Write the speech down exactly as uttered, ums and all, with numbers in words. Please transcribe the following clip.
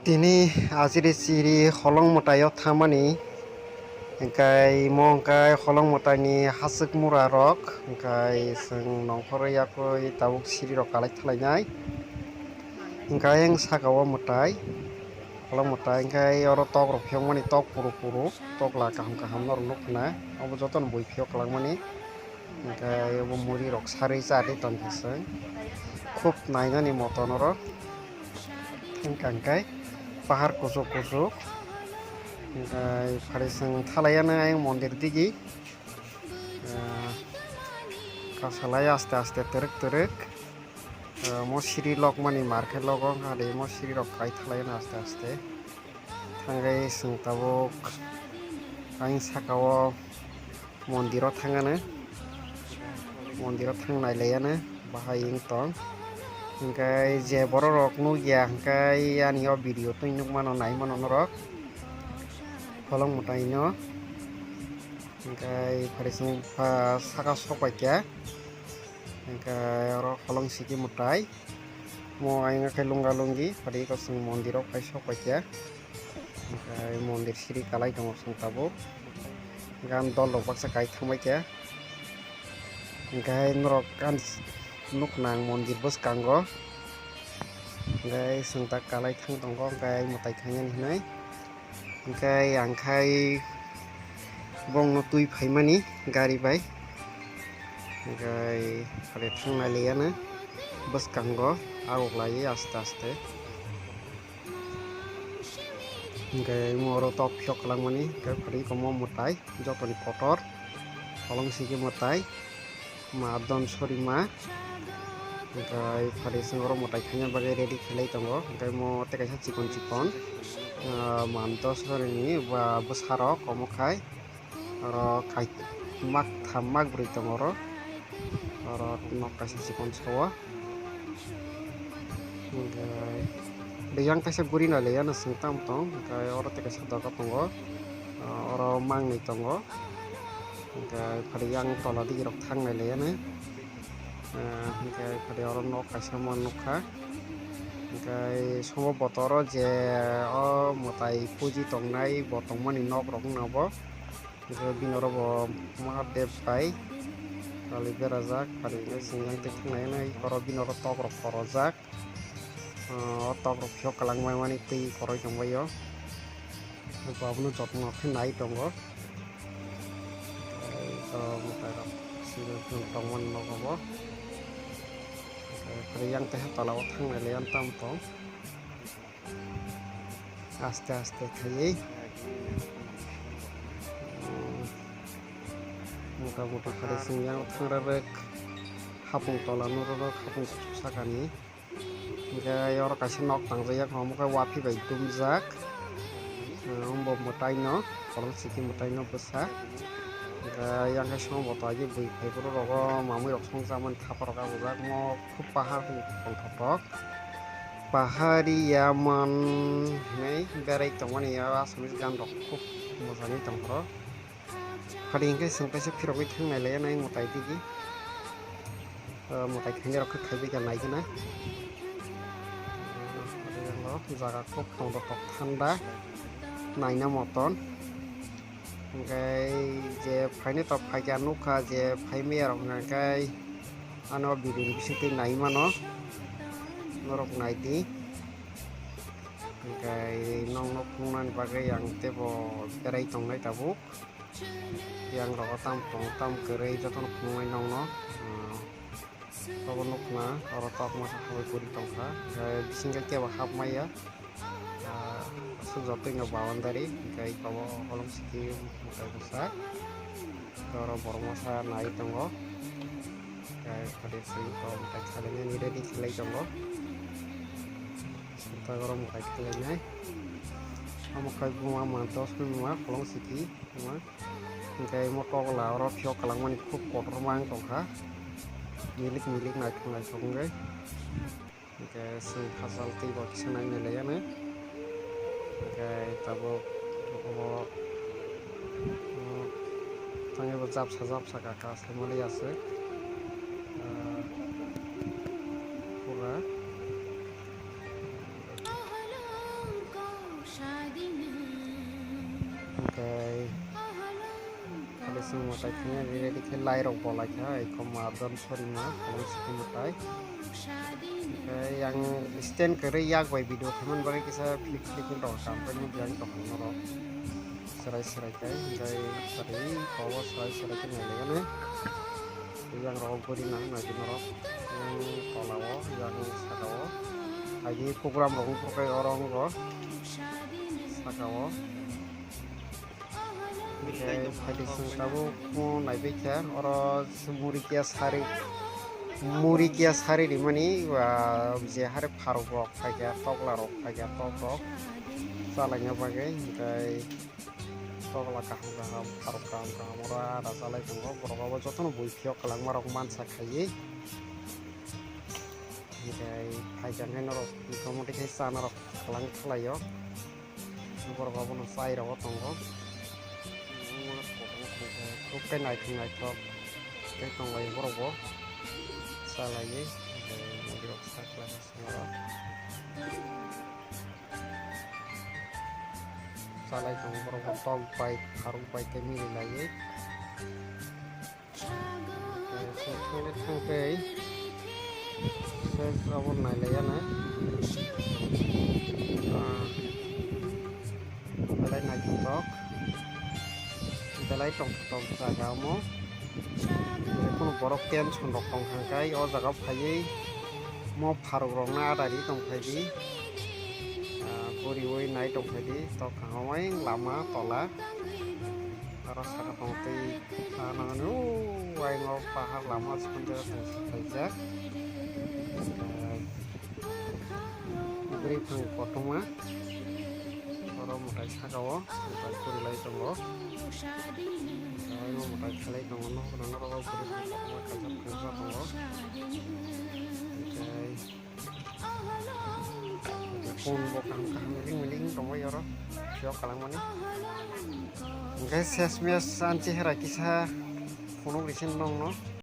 Tini ajiri chiri holong mwtaio thamani, hwnkhe imo hwnkhe holong mwtaini hachwk mura rok, hwnkhe chwng nongkhorwi yakwi tabuk siri rok kalai thalainai. Hwnkhe ayang saka o mwtai, holong mwtai hwnkhe oro tok rok phiyokmani tok puru puru, tok la kaham kaham norok nukha na, obo jotono bui phiyok kwlangmani. Hwnkhe obo muri rok sarwi cha di tongkha chwng. Khub nainani moton oro. Hwnkha hwnkhe pahar kuchuk kuchuk. Hwnkhe phari chwng thalaiya nang ayang mondir digi. Ah, kasalai aste aste twrwk twrwk. Ah, mo siri lokmani mar khe logo wngkha de, mo siri rok kai thalaiya nang aste aste. Thangwi chwng tabuk ayang saka o. Mondiro thangano, mondiro thang nailaiyano bahai wng tong. Hwnkhe je borok rok nukya hwnkhe ani o video twi nukmano naimano norok holong mwtaino. Hwnkhe phari chwng saka sokpaikha, hwnkhe oro holong siki mwtai. Mo ayang khe lunga lungi phari chwng mondiro phai sokpaikha. Hwnkhe mondir siri kalai tongo chwng tabuk. Hwnkhe ani dol rok baksa kai thangbai khe. Hwnkhe norok ani nukna ang mondir bwskango. Hwnkhe chwng ta kalai thang tongo hwnkhe mwtai khainani hinwi. Hwnkhe ang khai bongno twi phaimani gari bai. Hwnkhe phari thang nailaiyano bwskango aguk laiwi aste aste. Hwnkhe imo oro tok phiyok kwlangmani, hwnkhe phari komo mwtai, jotoni kotor, holong siki mwtai, ma don sori ma, hwnkhe phari chwng oro mwtai khaina bagwi ready khlai tongo, hwnkhe imo tei kaisa chikon chikon, ah, ma don sorini ba bwsarok omo khai. Oro khai mak tham mak brwi tongo oro. Oro nok kaisa chikon sao. Hwnkhe yang kaisa guri no le, yang no chwng tamo tong. Hwnkhe oro tei kaisa doga tongo. Oro mangnwi tongo. Hwnkhe phari yang tola digi rok thang nai le, yang no. Hwnkhe phari oro nok kaisa ma nukha. Hwnkhe somo botoro je o mwtai puji tongnai bo tongmani nok rok wngna bo. Hwnkhe bini oro bo Mahadev bai kali berajak, kali hwnkhe chwng yang tei thang nai, oro bini oro tok rok korojak. O tok rok phiyok kwlangmani twi koroi tongbaio. Bo abono jotno khe nai tongo. Tei oro mwtai rok sini tongmani nogo bo. Tei yang tei tola o thang nai le yang tamo tong. Aste aste khaiwi, um, mota moti kari sing yang thangra rek hapung tola nuro rok hapung kuchuk sakani. Hwnkhe oro kaisa nok tangjak ya, omo khe wapi bai dumjak. Um, bo mwtai no, kolom siki mwtai no bwsa. Hwnkhe yang khe song bo tagi bui phai bwrwi rogo mamui rok song chamani thapa rok abujak mo. Khub pahar tongthok tok. Pahari Yaman hinwi berai tongmani o Assamese gan rok khub moja ni tongthok. Phari hwnkhe chwng kaisa phirogwi thang nai le nai mwtai digi. O mwtai khainai rok khe khaibai kha nai kheno. Jaga khub tongthok tok thanda naina moton. Hwnkhe je phainai tok phaikha nukha je phaimaya rok hwnkhe ano video ni bisingtwi nai mano norok naidi. Hwnkhe nokno phunuknani bagwi ang teibo berai tongnai tabuk. Yang rogo tamo tongo tamo kwrwi jotono phunuknai nokno. Obo nukna oro tok masa habwi puri tongkha, hwnkhe bisingo kebo hapmaya. Ah, aswk jotoi no boundary, hwnkhe iko bo holong siki mwtai bwsa. Oro borok masa nai tongo, hwnkhe phari swi iko mwtai khlainani ready khlai tongo. Swkang oro mwtai khlainai. Omo khai buma manto swngma holong siki buma. Hwnkhe imo tokla oro phiyok kwlangmani khub kotorma wng tongkha. Milik milik naithok naithok wngwi. Hwnkhe chwng khachal twi bo kisa nainai laiya no. Hwnkhe tabuk o, o, tangwi bo japsa japsa kha kha saimali aswk. Ah, pura. Hwnkhe khali chwng mwtai thangya ready khe lai rok bo lai kha, ai kho ma don sori ma kolom sikhe mwtai. Hwnkhe yang stand kwrwi yak bai video khaimani bagwi kisa flick flick wng tongkha, amphai nukya ang tongkha norok. Serai serai khe, hwnkhe serai kobo serai serai khe nailaiyani. Yang rok guri nang nai norok. Yang tola o, yang saka o. Agi program rok wngkha khe oro wngkha saka o. Hwnkhe phaidi chwng tabuk mo naibai kha oro muri kiya sari, muri kiya sari rimani, ah, je hare pharok rok phaikha, tokla rok phaikha, tok rok chalaina bagwi, hwnkhe tokla kaham kaham, pharok kaham kaham oro ada chalai tongo, borok abo jotono bui phiyok kwlangma rok mansa khaiwi, hwnkhe phaikha hwnkhe norok motamoti khe chana rok kwlang khlaio. Borok abono chai rogo tongo. Khub khe naithok naithok khe tonglaio borok bo. Chalaiwi, nairok saklai. Chalai tongo borok bo tok bai, kharok bai khe mili laiwi. Thangtei ses abo nailaiyana. Ah, belai naithotok, belai tongthok jaga omo. Kheno borok tension rok tong thangkhai o jaga phaiwi mo pharok rokno adari tongkhaidi. Ah, guriwi nai tongkhaidi tok kaham lama tola. Aro saka tong twi, ah, nangani, o, ayang o pahar lama swngjak tong khaijak. Bwrwi phang kotorma. Oro mwtai saka o, mwtai kwrwi lai tongo. Ayang o mwtai khalai tongo, nok rok bwrwi phang kotorma kaijak kaijak tongo. Hwnkhe Phone bo kaham kaham miling miling tongbai oro, phiyok kalangmani. Hwnkhe ses mes ani chehera kisa phunuk risi nongno.